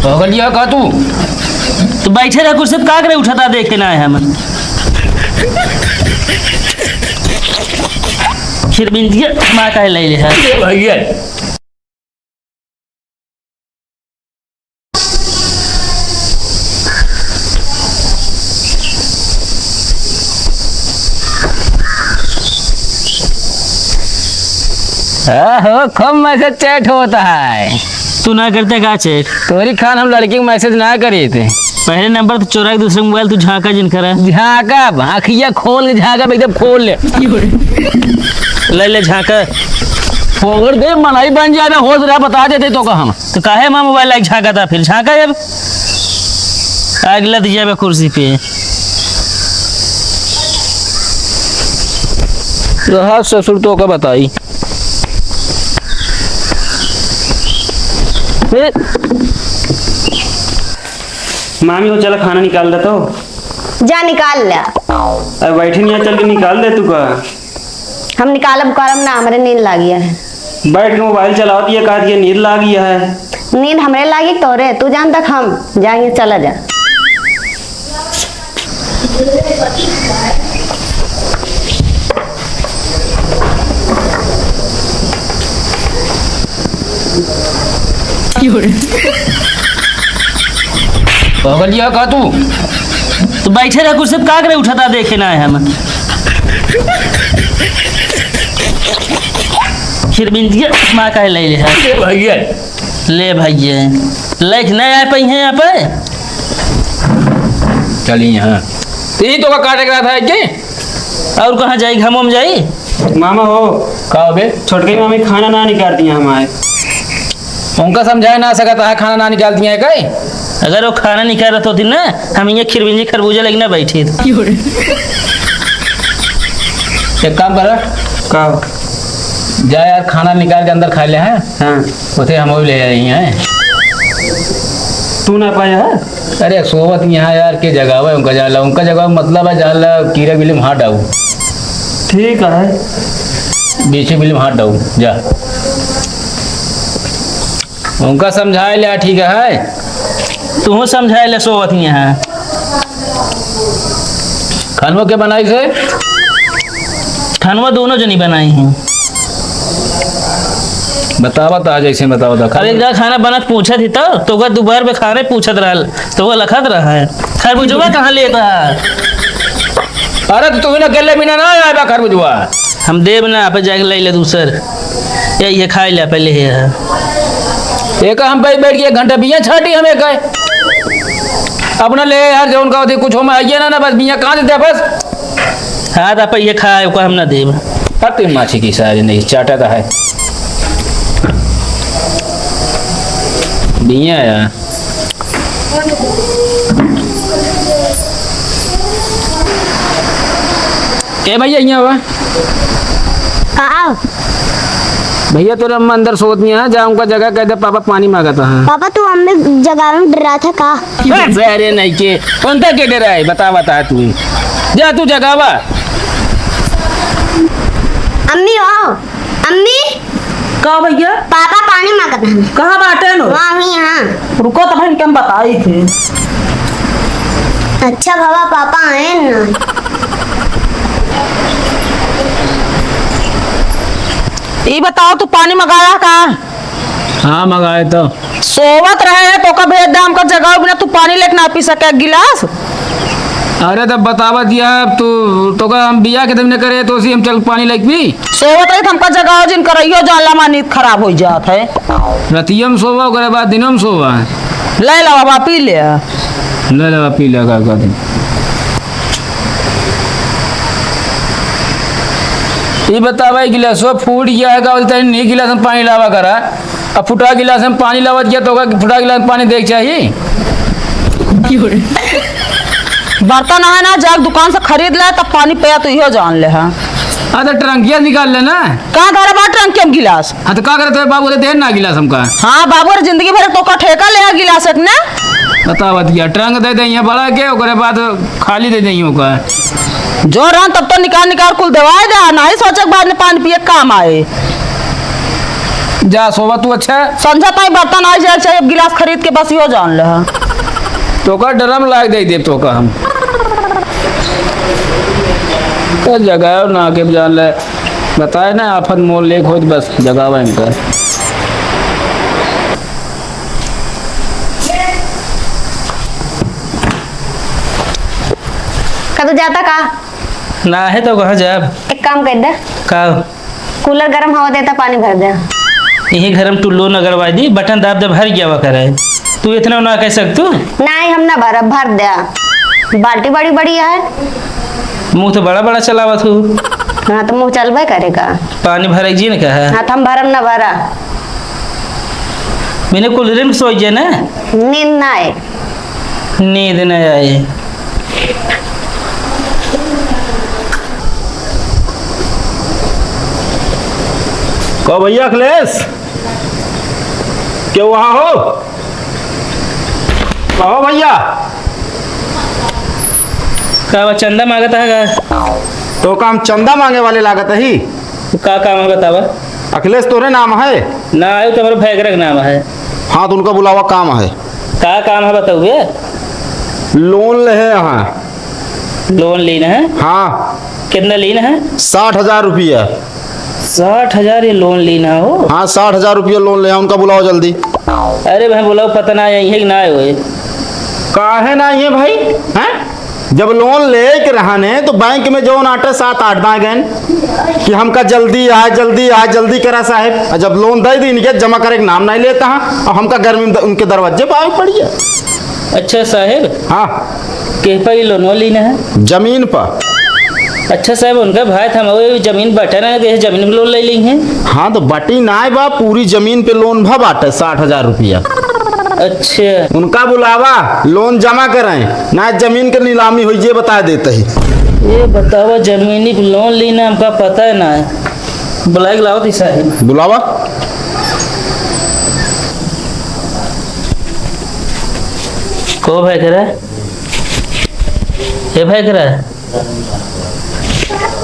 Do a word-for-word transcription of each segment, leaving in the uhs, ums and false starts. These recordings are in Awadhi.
पागल या का तू? तो बैठे रह कुर्सी पे, का करे उठता देखे ना है हम। फिर बिंदिया मा काहे ले ले है? ए भैया। आहो, खूब message chat होता है। तू ना करते का chat? तोरी खान हम लड़की के message ना करी थे। पहले नंबर तो चोरा के दूसरे मोबाइल तू झांका जिन करा। झांका, आँखिया खोल के झांका, एकदम खोल ले। ले ले झांका। फोड़ दे, मनई बन जाए, होश रहा, बता देते तो का हम। तो काहे माँ मोबाइल लाइक झांका था फिर? झांका अब। आग लद जाबे कुर्सी पे। रहा ससुर तो का बताई। ए। मामी, वो चला खाना निकाल दे तो। जा निकाल ले। अरे बैठी नहीं है, चल के निकाल दे तू का। हम निकालब करम ना, हमरे नींद लागी है। बैठ के मोबाइल चलावत ये कहत ये नींद लागी है। नींद हमरे लागी तोरे, तू जान तक हम जाएंगे, चला जा। पागल या का तू? तो बैठे रह कुर्सी पे, का करे उठता देखे ना है हम। फिर बिंदिया मा काहे ले ले है? ले भैया। ले भैया। लाइक नहीं आ पाई हैं यहाँ पे। चली यहाँ। तो यही तो का काटे के रहा था कि? और कहाँ जाई, घामों में जाई? मामा हो। का हो बे? छोटकी मामी खाना ना निकालती हैं हमारे। उनका समझाए ना सकत है, खाना ना निकालती हैं कई? अगर वो खाना निकालत होती ना, हम ये खिरबिंजी खरबूजा लेके ना बैठी। एक काम कर। का? जा यार, खाना निकाल के अंदर खा ले, हैं? हाँ। उसे हम भी ले आई हैं। तू ना पाया है? अरे सोवत यहाँ यार के जगावे, उनका जान ला, उनका जगावे मतलब है जान ला कीड़ा बिल्ली में हाथ डाऊ। ठीक है। बीचे बिल्ली में हाथ डाऊ, जा। उनका समझाए ले, ठीक है? तू समझाए ले, सोवत यहाँ। खानवा के बनाई से? खानवा दोनों जनी बनाई हैं। बतावा ता, जैसे बतावा ता। अब एक जगह खाना बनत पूछत ही तो, तो ओकर दोपहर में खाने पूछत रहल, तो वो लखत रहा है। खरबूजवा कहाँ लेता है? अरे तो तू ही ना अकेले बिना ना आए बा खरबूजवा। हम देब ना, आप जाके ले ले दूसर। ये, ये खाए ले पहले ये है। एक हम बैठ, बैठ के एक घंटा बिया छाटी हम एक है। अपना ले यार, जो उनका होती कुछ हो में आइए ना, ना बस बिया कहाँ देते बस। हाँ, तो आप ये खाए, ओका हम ना देब। अब तो माछी की सारी नहीं, चाटा तो है। बिया यार। ए भैया, यहाँ आवा। का? भैया, तोरे अम्मा अंदर सोत नहीं है, जा उनका जगा कह दे, पापा पानी मांगत है। पापा, तू अम्मी जगावे में डरा था का? बस, अरे नहीं के, उनका के डरा है, बता, बता तू। जा तू जगावा। अम्मी हो, अम्मी। का भैया? पापा पानी मांगत हैं। कहाँ बाटे नो? वहाँ ही, हाँ। रुको तब इनके हम बताई थे। अच्छा बाबा, पापा आए ना। ई बताओ, तू पानी मंगाया का? हाँ, मंगाए तो। सोवत रहे है, तो का भेज दे, हमका जगाओ बिना तू पानी लेके ना पी सके एक गिलास? अरे, तब बतावत यह, अब तू, तो का हम बिया के तब न करे, तो उसी हम चल पानी लेके पी। सोवत रहे, हमका जगाओ जिन, करइयो जान ला, हमार नींद खराब हो जात है। रतिया में सोवा, ओकरे बाद दिनों में सोवा। ले ला बाबा, पी ले। ले ला बाबा, पी ले, का, का दिन। ई बतावा, ई गिलासवा फूट गया है का? बोलते हैं, "नहीं, गिलास में पानी लावा करा।" अब फुटा गिलास में पानी लावत गया, तो ओका फुटा गिलास में पानी देख चाहिए? बर्तन है ना, जाके दुकान से खरीद ले, तब पानी पिया, तू इहो जान ले, हाँ। हाँ, तो टंकिया निकाल ले ना। कहाँ धरे बा टंकिया में गिलास? हाँ, तो का करे, तोरे बाबू रे, दे ना गिलास हमका। हाँ, बाबू रे, जिंदगी भर तो का ठेका ले है गिलास एक ने। बतावा दिया, ट्रंक दे दे यहाँ बड़ा के, ओकरे बाद खाली दे दे ओका। जो रहन तब तो निकाल निकाल कुल दवाई दे, नहीं सोचे के बाद में पानी पिए काम आए। जा सोवा तू, अच्छा? संझा ताई बर्तन आ जाए, चाहे एक गिलास खरीद के बस यो जान ले। तोका ड्रम लाग दे दे तोका हम। तो जगाओ ना के जान ले, बताए ना आफत मोल लेक होत बस जगावा इनका। कतौ जाता का? ना है तो कहाँ जाब? एक काम कर दे। का? कूलर गरम हवा देता, पानी भर दे। यही घर में टुल्लो न गड़वाई दी, बटन दाब दे, भर गया वा करे। तू इतना ना कह सकतू? नहीं, हम ना भरब, भर दे। बाल्टी बड़ी बड़ी है। मुंह तो बड़ा बड़ा चलावत हूँ। हाँ, तो मुंह चलबे करेगा। पानी भरे जी ने कहा। हाँ, तो हम भरब ना भरा। मैंने कूलर में सोई जाए ना। नींद ना आए। नींद न आए। कहो भैया अखिलेश, के वहाँ हो? कहो भैया। का बा, चंदा मांगत है का? तो का हम चंदा मांगे वाले लागत ही? का काम है बतावा? अखिलेश तोरे नाम है? ना आयो तो हमारे भैकरा के नाम है। हाँ, तो उनका बुलावा, काम है। का काम है बताओ बे? लोन ले है यहाँ। लोन लीन है? हाँ। कितना लीन है? साठ हजार रुपया। साठ हजार ये लोन लीन है हो? हाँ, साठ हजार रुपया लोन ले है, उनका बुलाओ जल्दी। अरे भाई बुलाओ, पता ना यही है कि ना आए हुए। काहे ना आइए भाई? हैं? जब लोन लेके रहने तो बैंक में जौन आटे सात आठ दाए गए कि हमका जल्दी आए, जल्दी आए, जल्दी करा साहेब। और जब लोन दे दी इनके जमा करे के नाम नहीं लेता है और हमका गर्मी में द-, उनके दरवाजे पे आवे पड़ी है। अच्छा साहेब। हाँ। के पर ये लोन लीन है? जमीन पर। अच्छा साहेब, उनका भाई था, वो जमीन बटे ना, जमीन पर लोन ले ली है। हाँ, तो बटी ना बा, पूरी जमीन पे लोन भा बाटे साठ हजार रुपया। अच्छा। उनका बुलावा, लोन जमा कराएं, ना जमीन के नीलामी होई, ये बता देते ही। ये बतावा, जमीनी पे लोन लीना हमका पता है ना है। बुलाए के लावत ही साहब। बुलावा। को भैकरा? ए भैकरा?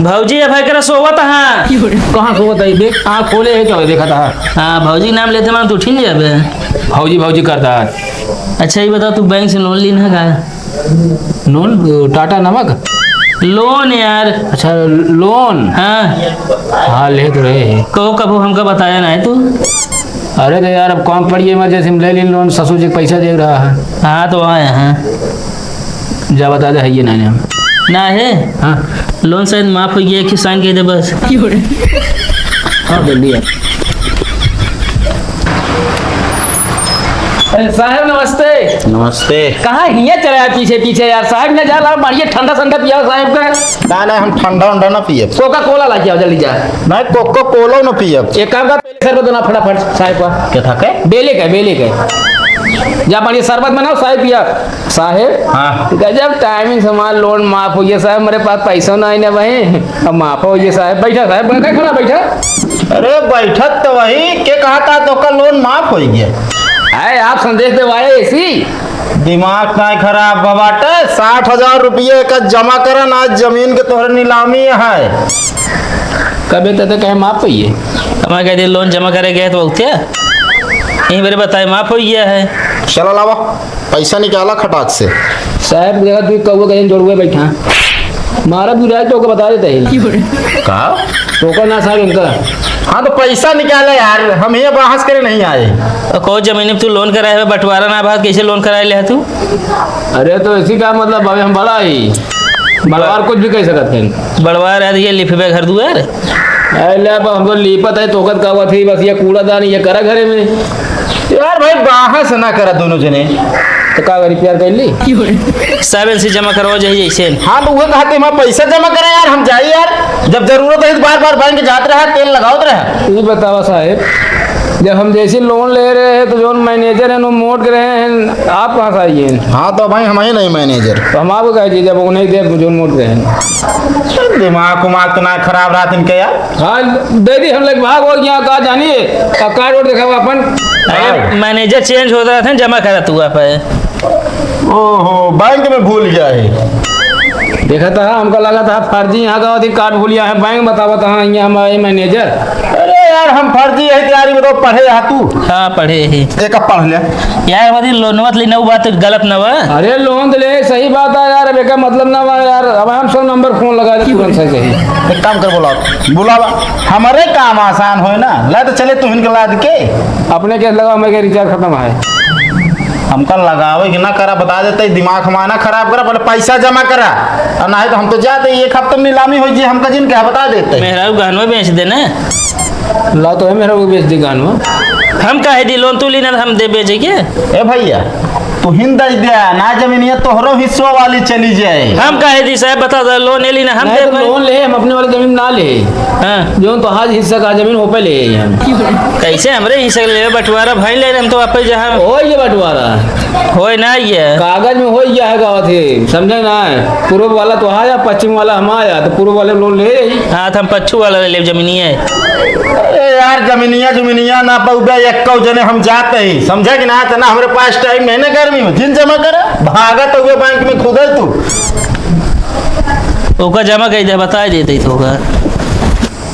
भौजी, ए भैकरा सोवत हाँ। कहाँ सोवत है? देख, आँख खोले है क्या? देखा था। हाँ, भौजी नाम लेते मानो तू उठी नहीं जाबे। भौजी, भौजी करता है। अच्छा, ये बताओ, तू बैंक से लोन लीन है का? लोन? टाटा नमक? लोन यार। अच्छा, लोन? हाँ। हाँ, ले तो रहे हैं। कहो, कबो हमका बताया ना है तू। अरे तो यार, अब काम पड़ी है, इमरजेंसी में ले लीन लोन, ससुर जी के पैसा दे रहा है। हाँ, तो आए हैं। जा बता दे, है ये नहीं हम। ना है? हाँ। लोन शायद माफ हो गया, एक ही साइन कह दे बस। हाँ, कर लिया। अरे साहब नमस्ते। नमस्ते। कहाँ हियाँ चला है पीछे पीछे यार? साहब ने जा ला, बढ़िया ठंडा ठंडा पिया साहब का। ना, ना, हम ठंडा उंडा ना पियब। कोका कोला ला के आओ, जल्दी जा। नहीं, कोका कोला ना पियब। एक काम कर, शरबत बना फटाफट साहब का। क्या था के? बेले का, बेले का। जा बढ़िया शरबत बनाओ, साहब पिया। साहेब, हाँ। गजब टाइमिंग से हमार लोन माफ हो गया साहेब, मेरे पास पैसा ना आई ना भाई, अब माफ हो गया साहेब। बैठा साहेब, बैठा, खड़ा बैठा। अरे बैठत तो वही, के कहा था तोका लोन माफ हो गया? अरे आप संदेश देवाए ऐसी। दिमाग ना खराब बा बाटे, साठ हजार रुपये का जमा करन, आज जमीन के तोहरे नीलामी है। कबे तते कहे माफ होइए? हमारे कह दिए लोन जमा करे गए तो उठे, यहीं मेरे बताए माफ हो गया है। चला लावा। पैसा निकाला खटाक से। साहब, देखा, तू कौआ कहीं जोड़ुए बैठा। मारा भी रहे तो ओके बता देते हैं। का? तो ओकर ना साहब इनका। हाँ, तो पैसा निकाले यार, हम ये बहस करे नहीं आए। और कौन जमीन पे तू लोन कराए हुए, बंटवारा ना बात, कैसे लोन कराए ले तू? अरे, तो इसी का मतलब, अबे हम बड़ा ही, बड़वार कुछ भी कह सकते हैं। बड़वार है तो ये लिफबे घर दुआर। अरे ले, अब हम तो लीपत है, तोकत का हुआ थी, बस ये कूड़ादान ये करा घरे में। यार भाई, बाहर से ना करा दोनों जने। तो का करी, प्यार कर ली? साहब, इनसे जमा करवाओ जाइए इसे। हाँ, तो वो कहते, "हमारा पैसा जमा करें यार, हम जाइए यार, जब जरूरत है तो बार बार बैंक जात रहा, तेल लगावत रहा।" ये बतावा साहेब, जब हम जैसे लोन ले रहे हैं तो जो मैनेजर हैं वो मोट रहे हैं, आप कहाँ से आइए? हाँ, तो भाई हम ही नहीं मैनेजर। तो हम आपको कह दीजिए, जब वो नहीं दे, जो मोट रहे हैं। दिमाग उमाग तो ना खराब रहा इनके यार। हाँ, दे दी हम लोग भाग हो गया, का जानिए, का कार्ड वोट दिखाओ अपन। अरे, हाँ। मैनेजर चेंज होता रहता है, जमा करा तू आप है। ओहो, बैंक में भूल गया है। देखा था, हमका लगा था फर्जी यहाँ का होती, कार्ड भूल गया है, बैंक बतावा था, हाँ, यहाँ हमारे मैनेजर। अरे यार, हम फर्जी यही तैयारी में तो पढ़े रहा तू। हाँ, पढ़े ही। एक अब पढ़ ले। यार, बदी लोनवा त ली ना, उ बात गलत ना बा। अरे, लोन त ले, सही बात है यार, अब एका मतलब ना बा यार, अब हम सब नंबर फोन लगा दे तुरंत सही सही। एक काम कर, बुलाओ, बुलावा, हमारे काम आसान होए ना, ला तो चले तू इनके लाद के। अपने के लगा, हमारे के रिचार्ज खत्म है। हमका लगावे के ना करा, बता देते, दिमाग हमारा ना खराब करा, पहले पैसा जमा करा, और ना है तो हम तो जाते ही, एक हफ्ता में नीलामी हो जाए, हमका जिन क्या बता देते। मेहरारू गहनवा बेच देना। ला तो है मेहरारू बेच दे गहनवा। हम काहे दी लोन, तू लीना हम दे बेचे के? ए भैया, तू हिंद दे दे, ना जमीनिया तोहरो हिस्सों वाली चली जाए। हम काहे दी साहब, बता दे, लोन ले लीना हम नहीं दे तो पाए। लोन ले, हम अपने वाली जमीन ना ले। हाँ। जो तो आज हिस्सा का जमीन हो पे ले हम। कैसे हमरे हिस्सा के लेवे बंटवारा भाई ले रहे, हम तो वापस जहाँ। ओ ये बंटवारा। होए ना ये। कागज में होए ये है गावत है, समझे ना? पूर्व वाला तो आया, पश्चिम वाला हम आया, तो पूर्व वाले लोन ले ही। हाँ, तो हम पच्छू वाला ले लेब जमीनिया। अरे यार, जमीनिया, जमीनिया ना पउबे, एक्को जने हम जाते ही, समझे कि ना? तना हमरे पास टाइम नहीं ना गर्मी में, जिन जमा करा, भागत हुए बैंक में खुदल तू। ओका जमा कइ दे, बताइ देते ही तो ओका।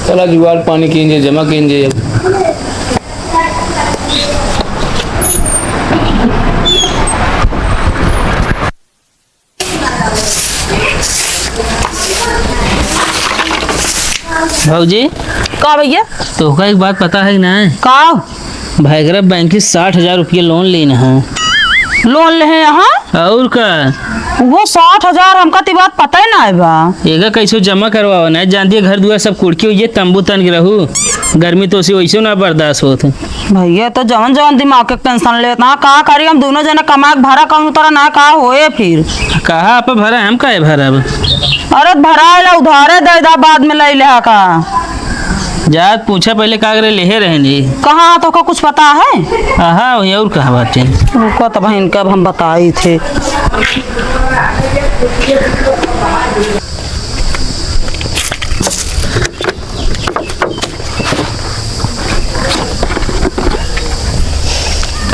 चला जुगाड़ पानी कीन जे, जमा कीन जे। भौजी। का भैया? तोहका एक बात पता है कि ना? का? भाई, एकरा बैंक से साठ हजार रुपया लोन लेना है। लोन ले हैं यहाँ? और का? वो साठ हजार हमका ती बात पता ही ना है बा। एगा कैसे जमा करवावा ना, जानती है घर दुआर सब कुड़की हुई है, तंबू तन के रहू, गर्मी तो उसी वैसे ना बर्दाश्त होत। भैया, तो जवन जवन दिमाग के टेंशन लेत ना, का करी, हम दोनों जने कमा के भरा कम उतरा ना, का होए फिर? कहा आप भरा, हम काहे भरब? अरे, भराए ला उधारे दे दा, बाद में ले ले का। जात पूछा पहले का करे, लेहे रहनी। कहाँ, तोका कुछ पता है? आहा, वही और कहाँ बाटे? रुको, तब इनका अब हम बताई थे।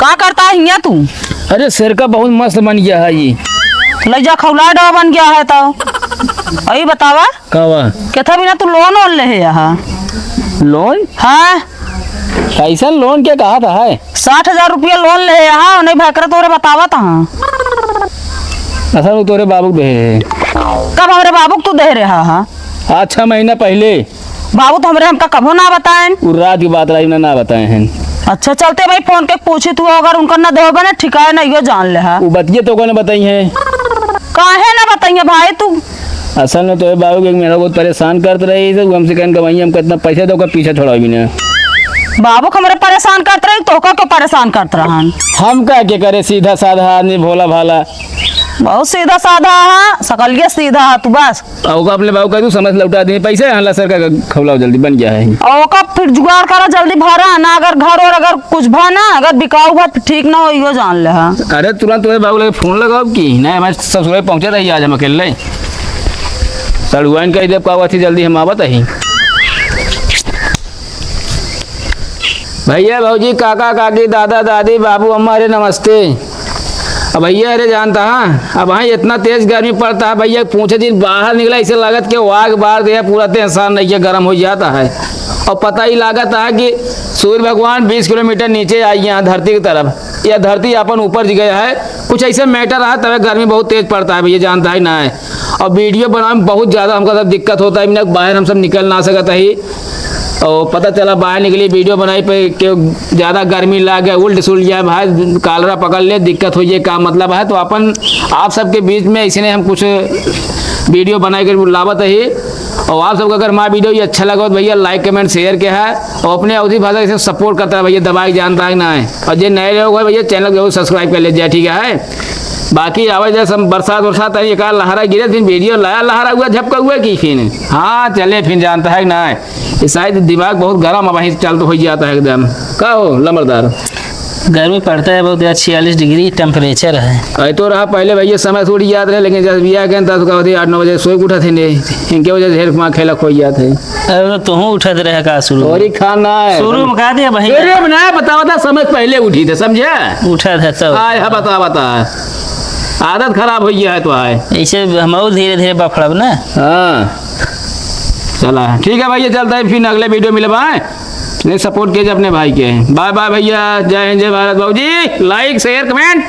का करता है हियाँ तू? अरे, सिरका बहुत मस्त बन गया है ये। लइ जा, खौला डवा बन गया है तो। अई बतावा। का बा? केथा बिना तू लोन वोन लेहे यहाँ? लोन? हाँ। कैसन लोन के कहा था है? साठ हजार रुपया लोन लेहे यहाँ, नहीं भाई, तोरे बतावा था। असल में तोरे बाबू के देहे रहे। कब हमरे बाबू के तू देहे रहा हा? आज छह महीना पहले। बाबू तो हमरे हमका कभो ना बताएन। उ रात की बात रही, उन्हें ना बताए हैं। अच्छा, चलते भाई फोन के पूछी तू, अगर उनका ना देवे बने ठिकाए ना, यो जान ले हा। उ बतिये तो कोने बताई हैं। काहे ना बताइए भाई तू? असल में तोरे बाबू के एक मेहरा बहुत परेशान करत रही, तो हमसे कहन का, "भाई, हमका इतना पैसा दो, का पीछे छोड़ा भी ना।" बाबू के हमरे परेशान करत रही, तोहका क्यों परेशान करत रहन? हम का के करे, सीधा साधा आदमी, भोला भाला। बहुत सीधा साधा है, सकलिए सीधा है तू बस। और ओका अपने बाबू कह दू, समझ लौटा दे, पैसा यहाँ ला सर का खौलाओ जल्दी, बन गया है। और ओका फिर जुगाड़ करा जल्दी भरा ना, अगर घर और अगर कुछ भा ना, अगर बिकाऊ भा ठीक ना हो, यो जान ले हा। अरे तुरंत तोरे बाबू लगे फोन लगाओ कि नहीं, हमारे ससुरे पहुँचे रही आज हम अकेले। सड़ुआइन कह देब का हुआ थी, जल्दी हम आवत ही। भैया, भौजी, काका, काकी, दादा, दादी, बाबू, अम्मा, अरे नमस्ते। अब भैया, अरे जानता है, अब भाई इतना तेज गर्मी पड़ता है भैया, पूछे दिन बाहर निकला, ऐसे लागत कि आग बार दिया, पूरा ते इंसान नहीं के गर्म हो जाता है। और पता ही लागत है कि सूर्य भगवान बीस किलोमीटर नीचे आई यहाँ धरती की तरफ, या धरती अपन ऊपर जी गया है, कुछ ऐसे मैटर है, तब गर्मी बहुत तेज पड़ता है भैया, जानता है ना है। और वीडियो बनावे में बहुत ज़्यादा हमका सब दिक्कत होता है, बिना बाहर हम सब निकल ना सकत ही। और पता चला बाहर निकली वीडियो बनाई पे के ज़्यादा गर्मी लाग गया, उल्ट सुल्ट जाए भाई, कालरा पकड़ ले, दिक्कत हो जाए, का मतलब है। तो अपन आप सबके बीच में इसने हम कुछ वीडियो बनाए के लावत ही। और आप सबका अगर हमारा वीडियो ये अच्छा लगा हो तो भैया लाइक, कमेंट, शेयर के है, और अपने अवधी भाषा इसे सपोर्ट करता है भैया, दबाए जानता है कि ना है। और जे नए लोग हो भैया, चैनल को जरूर सब्सक्राइब कर ले जाए, ठीक है। बाकी आवे जैसे हम बरसात वरसात आई, एक लहरा गिरे, फिर वीडियो लाया, लहरा हुआ, झपका हुआ कि फिर, हाँ, चले, फिर जानता है कि ना है। ये शायद दिमाग बहुत गर्म है, वहीं चल तो हो जाता है एकदम। का हो, लंबरदार? गर्मी पड़ता है बहुत यार, छियालीस डिग्री टेम्परेचर है। अरे तो रहा पहले भैया, समय से उठ जात रहे, लेकिन जब बिया गए तब का होती आठ नौ बजे सोए के उठत है ने, इनके वजह से हेल्थ में खेला खोई जात है। अरे तो तुहूँ उठत रहे का शुरू में? और ही खाना है। शुरू में कहा दिया भाई। शुरू में ना बतावा था, समय से पहले उठी थे, समझे? उठा था तब। आय है, बतावा था। आदत खराब हो गया है तो आय। ऐसे हम और धीरे धीरे बफड़ब ना। हाँ। चला, ठीक है भैया, चलता है, फिर अगले वीडियो मिलबा। नहीं, सपोर्ट कीजिए अपने भाई के। बाय बाय भैया, जय हिंद, जय भारत बाबूजी। लाइक, शेयर, कमेंट।